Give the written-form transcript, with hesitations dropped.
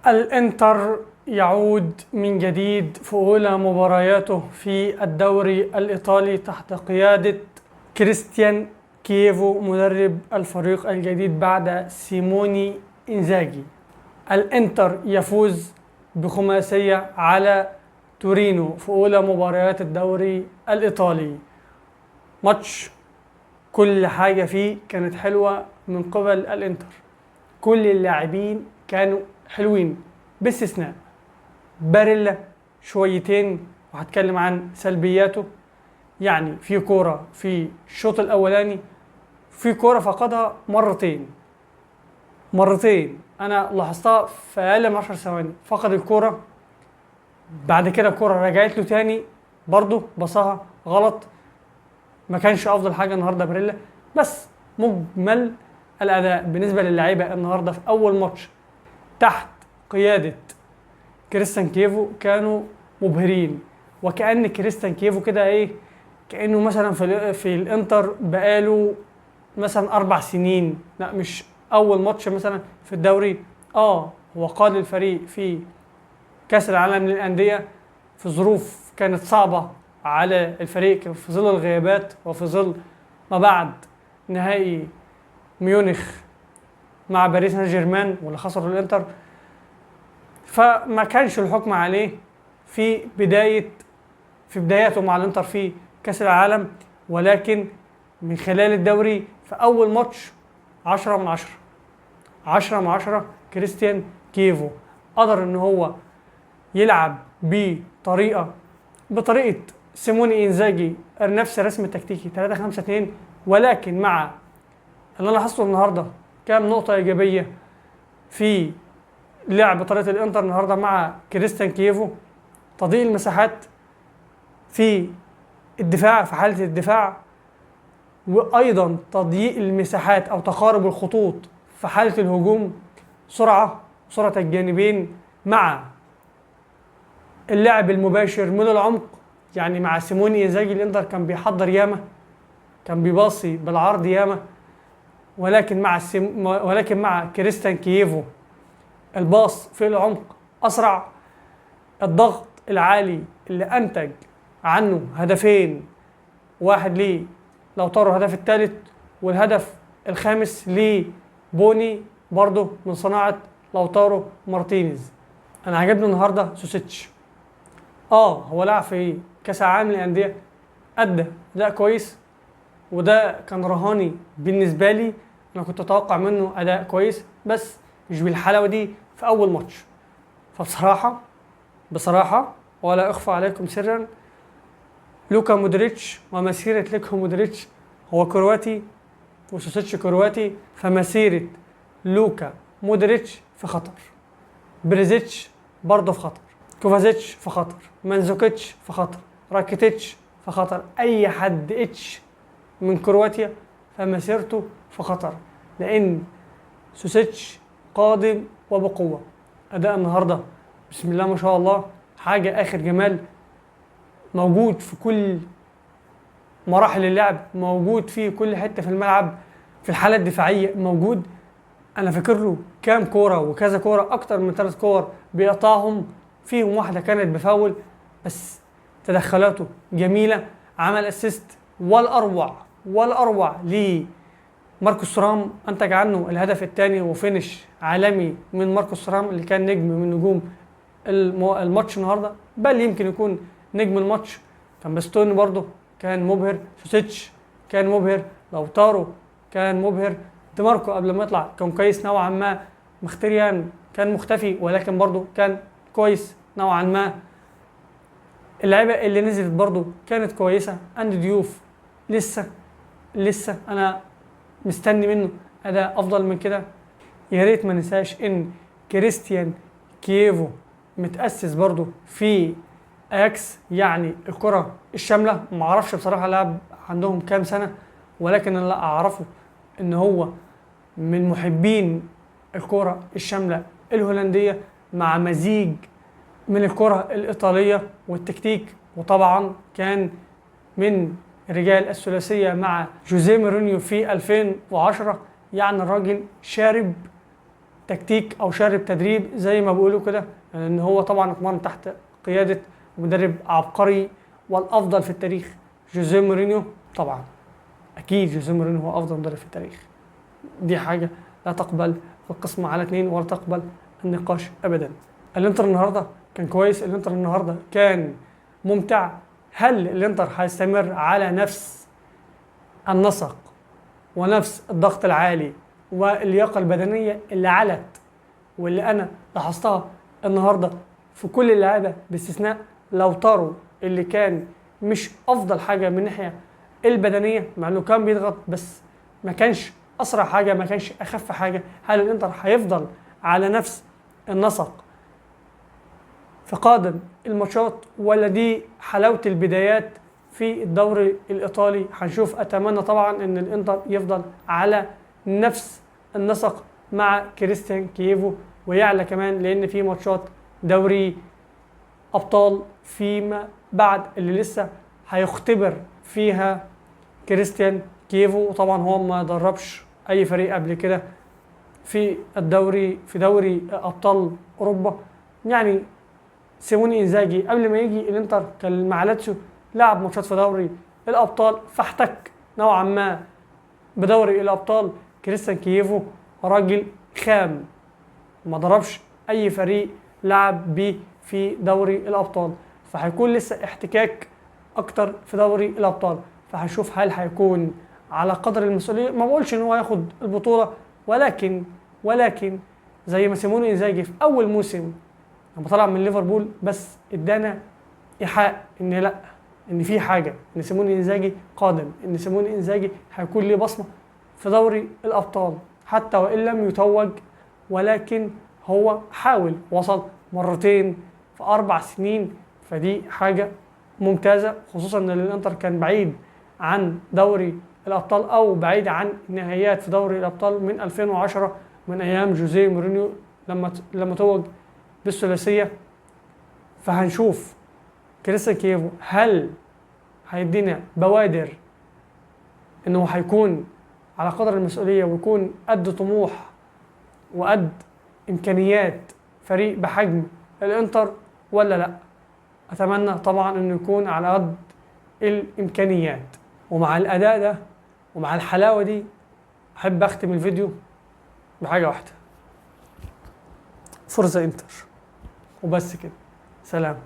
الانتر يعود من جديد في أولى مبارياته في الدوري الإيطالي تحت قيادة كريستيان كييفو مدرب الفريق الجديد بعد سيموني إنزاجي. الانتر يفوز بخماسية على تورينو في أولى مباريات الدوري الإيطالي. ماتش كل حاجة فيه كانت حلوة من قبل الانتر، كل اللاعبين كانوا حلوين باستثناء باريلا شويتين، وهتكلم عن سلبياته. يعني في كورة في الشوط الأولاني، في كورة فقدها مرتين أنا لاحظتها في أقل من 10 ثواني، فقد الكورة، بعد كده الكورة رجعت له تاني برضه بصها غلط. ما كانش أفضل حاجة النهاردة باريلا، بس مجمل الأداء بالنسبة للعيبة النهاردة في أول ماتش تحت قيادة كريستيان كيفو كانوا مبهرين. وكأن كريستيان كيفو كده إيه، كأنه مثلا في الانتر بقاله مثلا 4 سنين، لا مش أول ماتش مثلا في الدوري. هو قاد الفريق في كأس العالم للأندية في ظروف كانت صعبة على الفريق في ظل الغيابات وفي ظل ما بعد نهائي ميونخ مع باريس سان جيرمان واللي خسروا الانتر، فما كانش الحكم عليه في بداياته مع الانتر في كأس العالم، ولكن من خلال الدوري في أول ماتش 10 من 10، 10 من 10 كريستيان كيفو قدر إن هو يلعب بطريقة سيموني إنزاجي، نفس الرسم التكتيكي 3-5-2، ولكن مع اللي أنا لاحظته النهارده كام نقطة إيجابية في لعب طريقة الإنتر النهارده مع كريستيان كيفو: تضييق المساحات في الدفاع في حالة الدفاع، وأيضا تضييق المساحات أو تقارب الخطوط في حالة الهجوم، سرعة الجانبين مع اللعب المباشر من العمق. يعني مع سيموني إنزاجي الإنتر كان بيحضر ياما، كان بيباصي بالعرض ياما، ولكن مع كريستيان كييفو الباص في العمق أسرع، الضغط العالي اللي أنتج عنه هدفين، واحد ليه لوتارو الهدف الثالث، والهدف الخامس لبوني برضه من صناعة لوتارو مارتينيز. أنا عجبني النهارده سوسيتش، هو لعب في كأس العالم للأندية، أدى أداء كويس، وده كان رهاني بالنسبة لي، أنا كنت أتوقع منه أداء كويس بس مش بالحلاوة دي في أول ماتش. فبصراحة ولا أخفى عليكم سرا، لوكا مودريتش ومسيرة لوكا مودريتش، هو كرواتي وسوسيتش كرواتي، فمسيرة لوكا مودريتش في خطر، بريزيتش برضه في خطر، كوفازيتش في خطر، مانزوكيتش في خطر، راكيتيتش في خطر، أي حد اتش من كرواتيا فمسيرته في خطر، لأن سوسيتش قادم وبقوة. أداء النهاردة بسم الله ما شاء الله حاجة آخر جمال، موجود في كل مراحل اللعب، موجود في كل حتة في الملعب، في الحالة الدفاعية موجود. أنا فاكر له كام كورة وكذا كورة، أكتر من 3 كور بيقطعهم، فيهم واحدة كانت بفاول، بس تدخلاته جميلة، عمل اسيست والأروع لماركوس تورام، أنتج عنه الهدف الثاني وفينش عالمي من ماركوس تورام اللي كان نجم من نجوم الماتش النهارده، بل يمكن يكون نجم الماتش. كان باستوني برضه كان مبهر، سوسيتش كان مبهر، لوتارو كان مبهر، ديماركو قبل ما يطلع كان كويس نوعا ما، مختريان كان مختفي ولكن برضه كان كويس نوعا ما. اللعيبة اللي نزلت برضه كانت كويسة. اندي ديوف لسه انا مستني منه اداء افضل من كده. يا ريت ما ننساش ان كريستيان كييفو متاسس برضه في اياكس، يعني الكره الشاملة، ما اعرفش بصراحة لعب عندهم كام سنة، ولكن اللي اعرفه ان هو من محبين الكره الشاملة الهولندية مع مزيج من الكره الايطالية والتكتيك، وطبعا كان من رجال الثلاثية مع جوزيه مورينيو في 2010. يعني الراجل شارب تكتيك او شارب تدريب زي ما بيقولوا كده، لان هو طبعا اتمرن تحت قيادة مدرب عبقري والافضل في التاريخ جوزيه مورينيو. طبعا اكيد جوزيه مورينيو هو افضل مدرب في التاريخ، دي حاجة لا تقبل القسمة على اثنين ولا تقبل النقاش ابدا. الانتر النهارده كان كويس، الانتر النهارده كان ممتع. هل الانتر هيستمر على نفس النسق ونفس الضغط العالي واللياقه البدنية اللي علت واللي انا لاحظتها النهارده في كل اللعيبة باستثناء لوتارو اللي كان مش افضل حاجة من ناحية البدنية، مع انه كان بيضغط بس ما كانش اسرع حاجة، ما كانش اخف حاجة. هل الانتر هيفضل على نفس النسق في قادم الماتشات ولا دي حلاوة البدايات في الدوري الايطالي؟ هنشوف. اتمنى طبعا ان الانتر يفضل على نفس النسق مع كريستيان كييفو ويعلى كمان، لان في ماتشات دوري ابطال فيما بعد اللي لسه هيختبر فيها كريستيان كييفو، وطبعا هو ما دربش اي فريق قبل كده في الدوري، في دوري ابطال اوروبا. يعني سيموني انزاجي قبل ما يجي الانتر كان مع لاتسيو لعب ماتشات في دوري الابطال فاحتك نوعا ما بدوري الابطال. كريستيان كييفو راجل خام، ما ضربش اي فريق لعب بيه في دوري الابطال، فهيكون لسه احتكاك اكتر في دوري الابطال، فهنشوف هل هيكون على قدر المسؤولية. ما بقولش ان هو هياخد البطولة، ولكن زي ما سيموني انزاجي في اول موسم لما طلع من ليفربول بس ادانا ايحاء ان لا، ان في حاجة، ان سيموني انزاجي قادم، ان سيموني انزاجي هيكون ليه بصمة في دوري الابطال حتى وان لم يتوج، ولكن هو حاول، وصل مرتين في 4 سنين، فدي حاجة ممتازة، خصوصا ان الانتر كان بعيد عن دوري الابطال او بعيد عن النهائيات في دوري الابطال من 2010، من ايام جوزيه مورينيو لما توج بالثلاثيه. فهنشوف كريستيان كييفو هل هيدينا بوادر انه هيكون على قدر المسؤولية ويكون قد طموح وقد امكانيات فريق بحجم الانتر ولا لا. اتمنى طبعا انه يكون على قد الامكانيات. ومع الاداء ده ومع الحلاوة دي احب اختم الفيديو بحاجة واحدة: forza انتر. وبس كده، سلام.